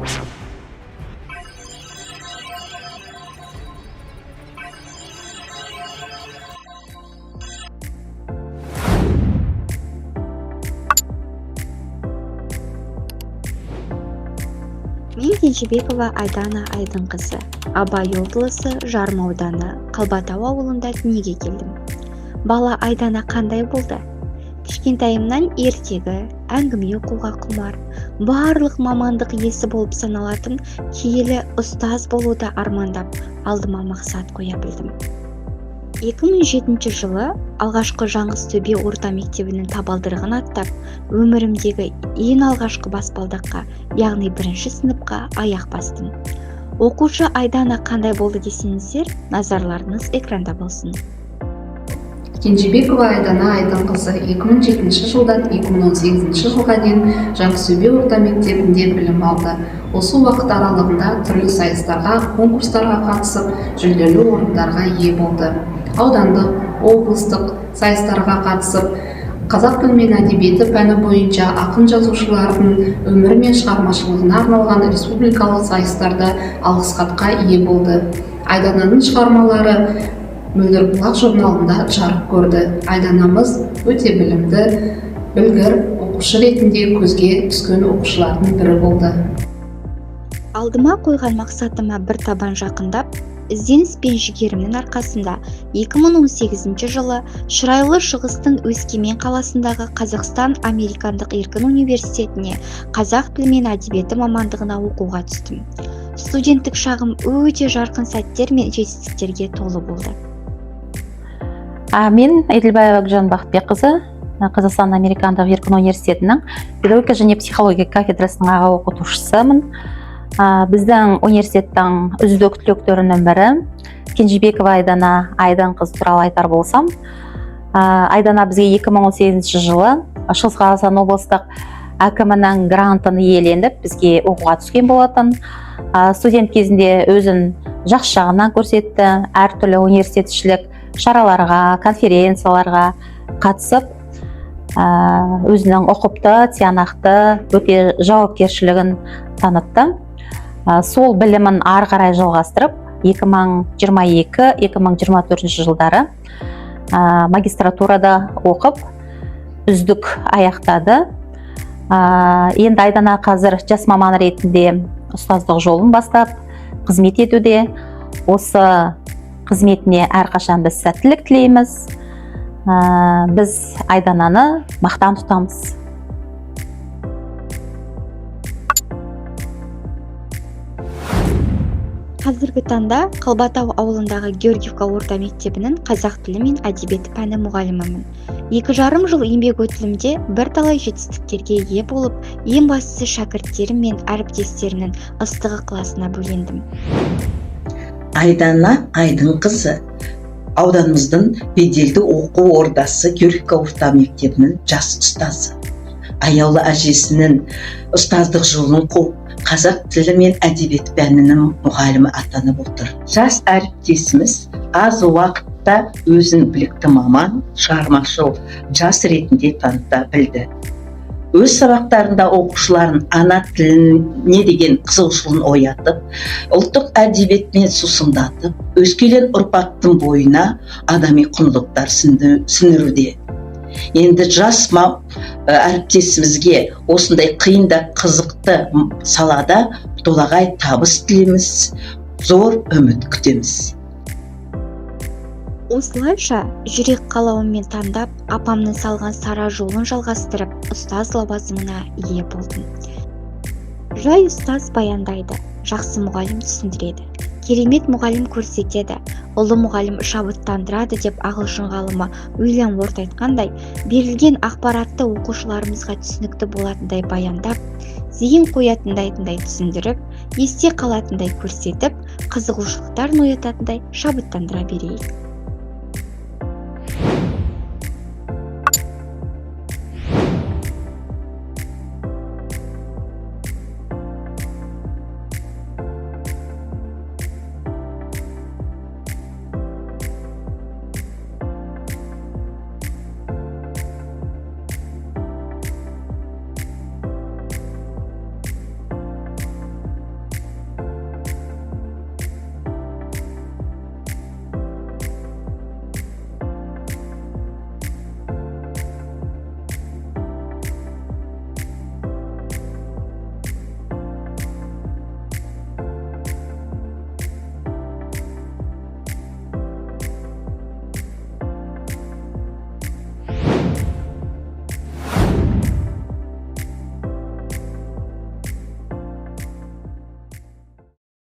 Мен Кенжебекова Айдана Айдынқызы, Абай облысы Жарма ауданы Қалбатау ауылында дүниеге келдім. Бала Айдана қандай болды? Кішкентайымнан ертегі, әңгіме оқуға құмар, барлық мамандық иесі болып саналатын киелі ұстаз болуды армандап, алдыма мақсат қоя білдім. 2007 жылы алғашқы Жаңғызтөбе орта мектебінің табалдырығын аттап, өмірімдегі ең алғашқы баспалдаққа, яғни бірінші сыныпқа аяқ бастым. Оқушы Айдана қандай болды десеңіздер, назарларыңыз экранда болсын. Кенжебекова Айдана Айдынқызы 2007 жылдан 2018 жылға дейін Жаңғызтөбе орта мектебінде білім алды. Осы уақыт аралығында түрлі сайыстарға, конкурстарға қатысып, жүлделі орындарға ие болды. Аудандық, облыстық сайыстарға қатысып, қазақ тілі мен әдебиеті пәні бойынша ақын жазушылардың өмірі мен шығармашылығына арналған республикалық сайыстарда алғыс хатқа ие болды. Айдананың шығармалары Мөлдір бұлақ журналында жарық көрді. Айданамыз өте білімді, білгір оқушы ретінде көзге түскен оқушылардың бірі болды. Алдыма қойған мақсатыма бір табан жақындап, ізденіс пен жігерімнің арқасында 2018 жылы шырайлы шығыстың Өскемен қаласындағы Қазақстан Американдық еркін университетіне қазақ тілі мен әдебиеті мамандығына оқуға түстім. Студенттік шағым өте жарқын сәттер мен жетістіктерге толы болды. Мен Еділбаева Гүлжан Бақытбекқызы, Қазақстан Американдық еркін университетінің педагогика және психология кафедрасының аға оқытушысымын. Біздің университеттің үздік түлектерінің бірі Кенжебекова Айдана Айдынқызы туралы айтар болсам, Айдана бізге 2018 жылы Шығыс Қазақстан облыстық әкімінің грантын иеленіп, бізге оқуға түскен болатын. Студент кезінде өзін жақсы жағынан көрсетті, әртүрлі университетішілік шараларға, конференцияларға қатысып, өзінің ұқыпты, тиянақты, өте жауапкершілігін танытты. Сол білімін ары қарай жалғастырып, 2022-2024 жылдары магистратурада оқып, үздік аяқтады. Енді Айдана қазір жас маман ретінде ұстаздық жолын бастап, қызмет етуде. Осы қызметіне әрқашан біз сәттілік тілейміз. Біз Айдананы мақтан тұтамыз. Қазіргі таңда Қалбатау ауылындағы Георгиевка орта мектебінің қазақ тілі мен әдебиеті пәні мұғалімімін. 2,5 жыл еңбек өтілімде бірталай жетістіктерге ие болып, ең бастысы шәкірттерім мен әріптестерімнің ыстық ықыласына бөлендім. Айдана Айдынқызы ауданымыздың беделді оқу ордасы Георгиевка орта мектебінің жас ұстазы. Аяулы әжесінің ұстаздық жолын қуып, қазақ тілі мен әдебиет пәнінің мұғалімі атанып отыр. Жас әріптесіміз аз уақытта өзін білікті маман, шығармашыл жас ретінде таныта білді. Өз сабақтарында оқушыларын ана тіліне деген қызығушылығын оятып, ұлттық әдебиетпен сусындатып, өскелең ұрпақтың бойына адами құндылықтар сіңіруде. Енді жас әріптесімізге осындай қиын да қызықты салада толағай табыс тілейміз, зор үміт күтеміз. Осылайша жүрек қалауыммен таңдап, апамның салған сара жолын жалғастырып, ұстаз лауазымына ие болдым. Жай ұстаз баяндайды, жақсы мұғалім түсіндіреді, керемет мұғалім көрсетеді, ұлы мұғалім шабыттандырады деп ағылшын ғалымы Уильям Уорд айтқандай, берілген ақпаратты оқушыларымызға түсінікті болатындай баяндап, зейін қоятындай түсіндіріп, есте қалатындай көрсетіп, қызығушылықтарын оятатындай шабыттандыра берейік.